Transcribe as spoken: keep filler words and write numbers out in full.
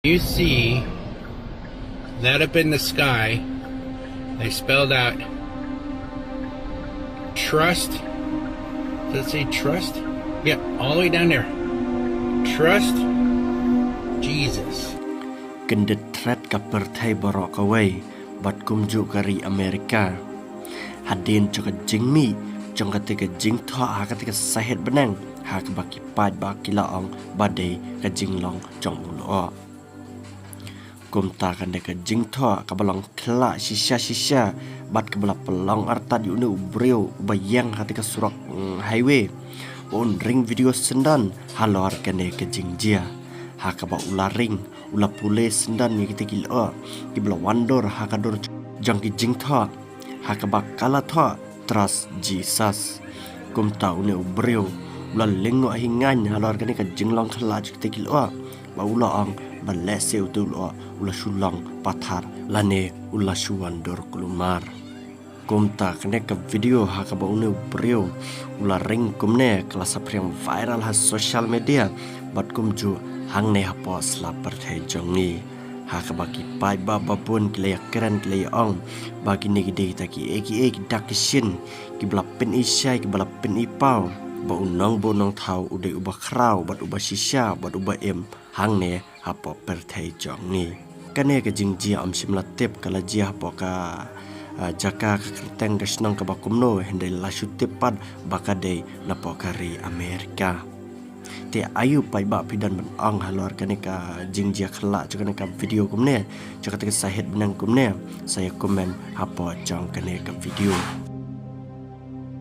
You see that up in the sky, they spelled out trust. Does it say trust? Yeah, all the way down there. Trust Jesus. Kyndit thret ka pyrthei baroh kawei bad kumjuh ka ri Amerika. Hadien jong ka jingmih jong kata ka jingthoh ha kata ka sahit bneng, ha kaba ki paidbah ki la ong ba dei ka jinglong jong u lyoh. Kumta kane ka jingthoh kaba long khyllah shisha shisha bad kaba la pynlong artat ïa une u briew uba ïeng ha kata ka surok, mm, highway, un ring video syndon halor kane ka jingjia. Ha kaba u la ring, u la pule syndon ïa kita ki lyoh kiba la wan dur ha ka dur jong ki jingthoh, ha kaba ka la thoh, "Trust Jesus." Kumta une u briew u la lyngngoh hi ngaiñ halor kane ka jinglong khyllah jong kita ki lyoh, ba u la ong ba lehse utu u lyoh u la shu long pathar lane u la shu wan dur kulmar. Kumta kane ka video ha kaba une u briew u la ring kumne ka la saphriang viral ha social media bad kumjuh hangne hapoh sla pyrthei jong ngi. Ha kaba ki paidbah babun ki la ïakren, ki la ïa ong ba kine ki dei kita kiei kiei ki dak ki shin kiba la pyni shai, kiba la pyni paw ba u nong ba u nongthaw u dei uba khraw bad uba shisha bad uba im hangne hapoh pyrthei jong ngi. Kane ka jingjia ym shym la tip ka la jia hapoh ka, ah, jaka, ka kyrteng ka shnong kaba kumno, hynrei la shu tip pat ba ka dei napoh ka ri Amerika. Te aïu paidbah phi don ban ong halor kane ka jingjia khyllah jong kane ka video kumne, jong kata ka sahit bneng kumne? Sa ïa comment hapoh jong kane ka video.